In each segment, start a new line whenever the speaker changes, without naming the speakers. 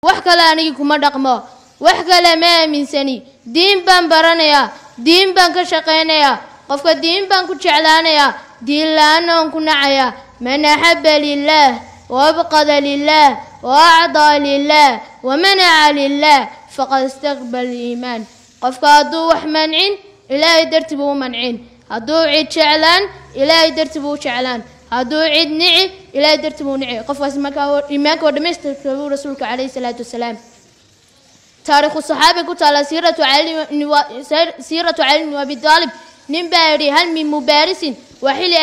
Wax kale anigi kuma dhaqmo, wax kale ma aaminsani. Diin baan baranayaa, diin baan ka shaqaynayaa, qofka diin baan ku jeclaanayaa, diin la-aanna waan ku nacayaa. Man axaba lilaah waabqada lilaah wa acdaa lilaah wamanaca lilaah faqad istaqbala aliimaan. Qofka hadduu wax mancin, Ilaahay darti buu u mancin. Hadduu cid jeclaan, Ilaahay darti buu u jeclaan. Hadduu cid nici, Ilaahay darti buu nici. Qofkaas markaa iimaanka waa dhamaystirka buu rasuulka calayhi salaatu wasalaam. Taariikhu saxaabi ku taala, siiratu Cali bn Abi Daalib, nin baa yidhi: "Hal min mubaarisin?" Waa xili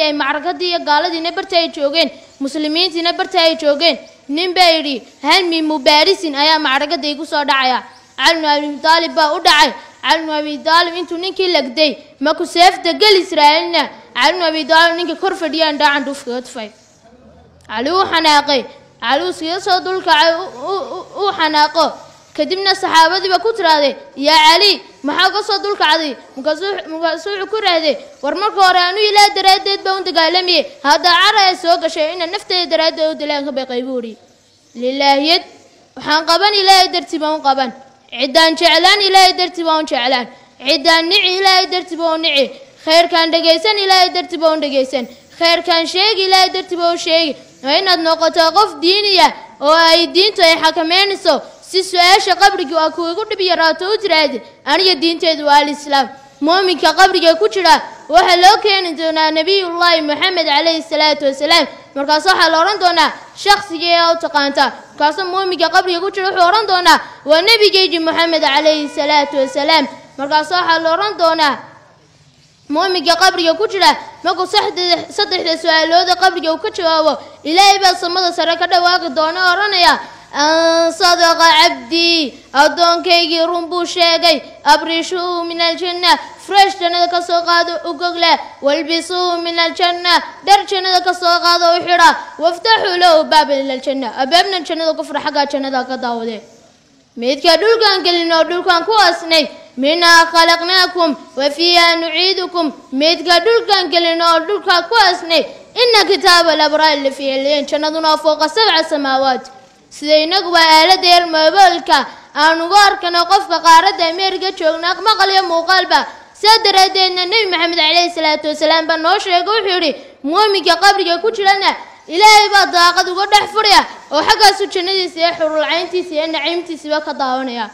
ay macrakadii iyo gaaladiina barta ay joogeen, muslimiintiina barta ay joogeen. Nin baa yidhi: "Hal min mubaarisin ayaa macrakada igu soo dhacaya?" Cali bnu Abi Daalib baa u dhacay. Cali bnu Abi Daalib intuu ninkii lagday maku seefta gel Israa'iilna, Cali bnu Abi Daalib ninka kor fadhiyaan dhaacan dhuuf kaga tufay. Cali wuu xanaaqay. Cali uu iskaga soo dulkacay, uu xanaaqo. Kadibna saxaabadiiba ku tiraahday: "Yaa Cali, maxaa ka soo dulkacday?" Markaasuu wuxuu ku raahday: "War marka hore anu Ilaah daraaddeed baa u dagaalamayay, hadda cara ee soo gashay inaan nafteeda daraaddeed u dilaan ka baqay," buu idhi. Lilaahiyad waxaan qaban, Ilaahay dartii baan u qaban. Ciddaan jeclaan, Ilaahay dartii baan u jeclaan. Ciddaan nici, Ilaahay dartii baan u nici. Khayrkaan dhegaysan, Ilaahay dartii baan u dhegaysan. Khayrkaan sheegi, Ilaahay dartii baan u sheegi. Waa inaad noqotaa qof diiniya oo ay diintu ay xakameynayso, si su-aasha qabriga waa kuigu dhib yaraato u tiraahdi: "Aniga diinteedu waa alislaam." Muuminka qabriga ku jira waxaa loo keeni doonaa Nebiyullaahi Moxamed calayhi salaatu wasalaam. Markaas waxaa la odhan doonaa: "Shakhsigii ee u taqaantaa?" Markaasuu muuminka qabriga ku jira wuxuu odhan doonaa: "Waa nebigeygi Moxamed calayhi salaatu wasalaam." Markaas waxaa la odhan doonaa muuminka qabriga ku jira, markuu saddexda su-aalooda qabriga uu ka jawaabo, Ilaahay baa samada sare ka dhawaaqi doona oo odhanaya: "An sadaqa cabdii, addoonkaygii run buu sheegay. Afrishuuhu min aljanna, fresh jannada ka soo qaado ugogle. Walbisuuhu min aljanna, dhar jannada ka soo qaado u xidha. Waftaxuu lahu baaban ila aljanna, albaabna jannada ku fura, xaggaa jannada ka daawade." Midka dhulkaan gelin oo dhulkaan ku asnay, minhaa khalaqnaakum wa fiiha nuciidukum. Midka dhulkaan gelin oo dhulkaan ku asnay, ina kitaaba alabraar la fii ciliyin, jannaduna fooqa sabca samaawaat. Sida inaguba aaladda yar mooboolka aan ugu arkano qofka qaaradda Ameerika joogna maqal iyo muuqaalba, sidaa daraaddeedna Nebi Maxamed calayhi salaatu wasalaam baa noo sheegay. Wuxuu yidhi: muuminka qabriga ku jirana Ilaahay baa daaqad uga dhex furaya oo xaggaasu jannadiisa iyo xurulcayntiisa iyo naciimtiisiba ka daawanaya.